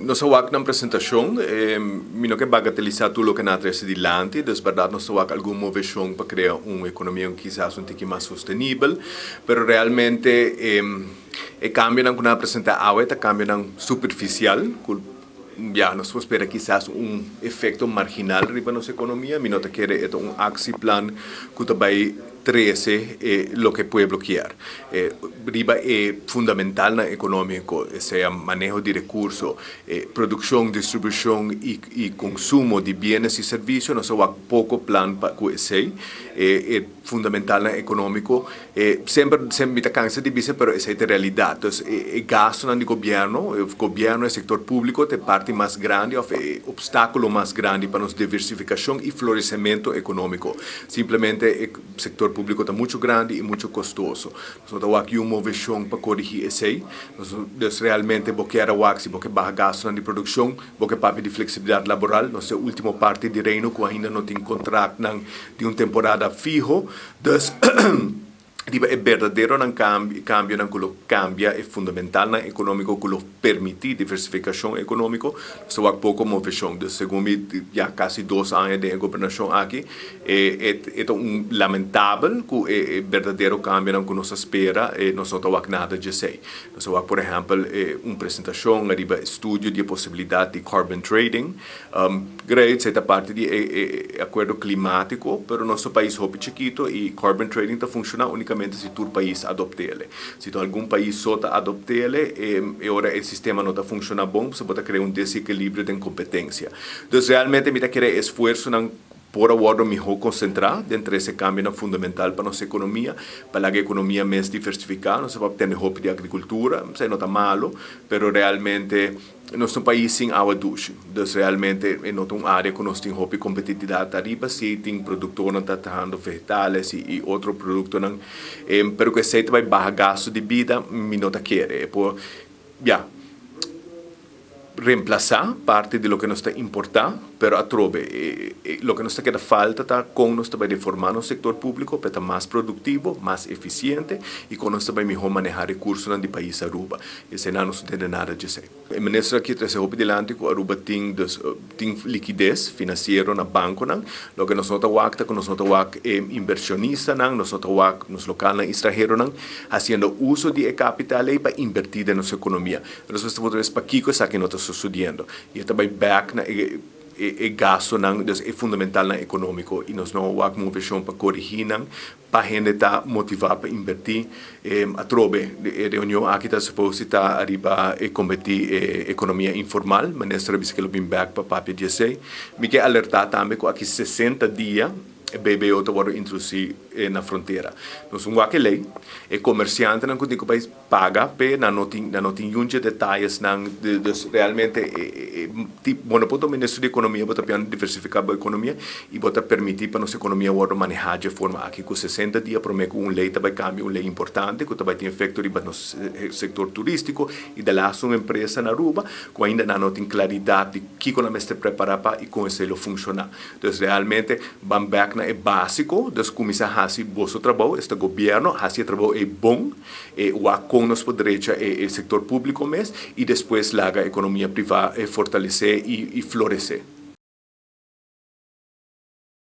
Nos a wak nan presentashon, mi no ke bagatelisá tur loke nan a trese dilanti, dus bèrdat nos ta wak algun moveshon pa krea un ekonomia ku kisas un tiki mas sostenibel, pero realmente e kambionan ku nan a presentá awe ta kambionan superfisial ku ya nos por spera kisas un efekto marginal riba nos ekonomia. Mi no ta kere e ta un aksieplan ku ta bai trese e loke pueblo kier. Riba e fundamentalnan economico, sea maneho di recurso, produccion, distribucion y consumo di bienes y servicio, nos a wak poco plan pa cu esey. E fundamentalnan economico, semper mi ta cansa di bisa pero esey ta e realidad. Entonces e gastonan di gobierno, gobierno, e sector publico ta e parti mas grandi of e obstaculo mas grandi pa nos diversificacion y florecemento economico. Simplemente e sector publico ta mucho grandi y mucho costoso. Nos no ta wak yu movecion pa corigi esey. Nos dus realmente bo kier a wak si bo ke baha gastonan di produccion, bo ke papia di flexibilidad laboral. Nos ta e ultimo parti di Reino cu ainda no tin contractnan di un temporada fiho. Dus riba e berdaderonan cambionan cu lo cambia e fundamentalnan economico cu lo permiti diversificacion economico, nos ta wak poco movecion. Dus segun mi ya casi dos aña den e gobernacion aki e e ta un lamentabel cu e berdadero cambionan cu nos a spera nos no ta wak nada djesey. Nos ta wak por ehempel un presentacion ariba estudio di e posibilidad di carbon trading. Great, esei ta parti di e akuerdo klimátiko, pero nos ta pais hopi chikito i carbon trading ta funshoná únikamente si tur pais adopt'ele. Si ta algun pais so ta adopt'ele, e ora e sistema no ta funshoná bon, pasobra bo ta krea un desekilibrio den kompetensia. Dus realmente mi ta kere e esfuersonan por a wòrdu mihó konsentrá den trese kambionan fundamental pa nos ekonomia, pa laga e ekonomia mes diversifiká. Nos ta papia tende hopi di agrikultura, esei no ta malu, pero realmente Nos ta un pais sin awa dushi, dus realmente e no ta un area ku nos tin hopi kompetitidat ariba. Si tin produktornan ta trahando vegetales i otro produktonan, pero ku esei ta bai baha gasto di bida mi no ta kere. E por, ya, remplasá parti di loke nos ta importá, pero atrobe loke nos ta keda falta ta kon nos ta bai reformá nos sektor públiko pa e ta mas produktivo, mas efisiente i kon nos ta bai mihó manehá rekursonan di pais Aruba. Esei nan no su tende nada djesei. E minister aki trese hopi dilanti ku Aruba tin dus tin likides finansiero na bankonan. Loke nos no ta wak ta ku nos no ta wak e inbershonistanan, nos no ta wak nos lokalnan i stranheronan hasiendo uso di e kapital ei pa inbertí den nos ekonomia. Nos mester puntra mes pakiko esaki no ta sosodiendo. I e ta bai bèk na e e gastonan, dus e fundamentalnan ekonómiko i nos no wak moveshon pa korigí nan. Pa hende ta motivá pa inbertí. Atrobe, e reunion aki ta supos di ta ariba e kombertí e ekonomia informal. Minister a bisa ke lo bin bèk pa papia di esei. Mi ke alertá tambe ku aki 60 dia e BBO ta wòrdu introdusí na frontera. Nos un wak e lei. E komersiantenan ku tin ku bai paga p'e, nan no tin, nan no tin yunchi detayesnan. Dus realmente e tip, bo no por ta minister di ekonomia, bo ta pian diversifiká bo ekonomia i bo ta permití pa nos ekonomia wòrdu manehá dje forma aki ku 60 dia promé ku un lei ta bai kambia, un lei importante ku ta bai tin efekto riba nos sektor turístiko i de laatste un empresa na Aruba ku ainda nan no tin klaridat di kiko nan mester prepará pa i kon esei lo funshoná. Dus realmente ban bèk na e básiko, dus kuminsá hasi boso trabou, esta gobièrnu, hasi e trabou ei bon, e wak kon nos por drecha e sektor públiko mes i despues laga ekonomia privá fortalesé i floresé.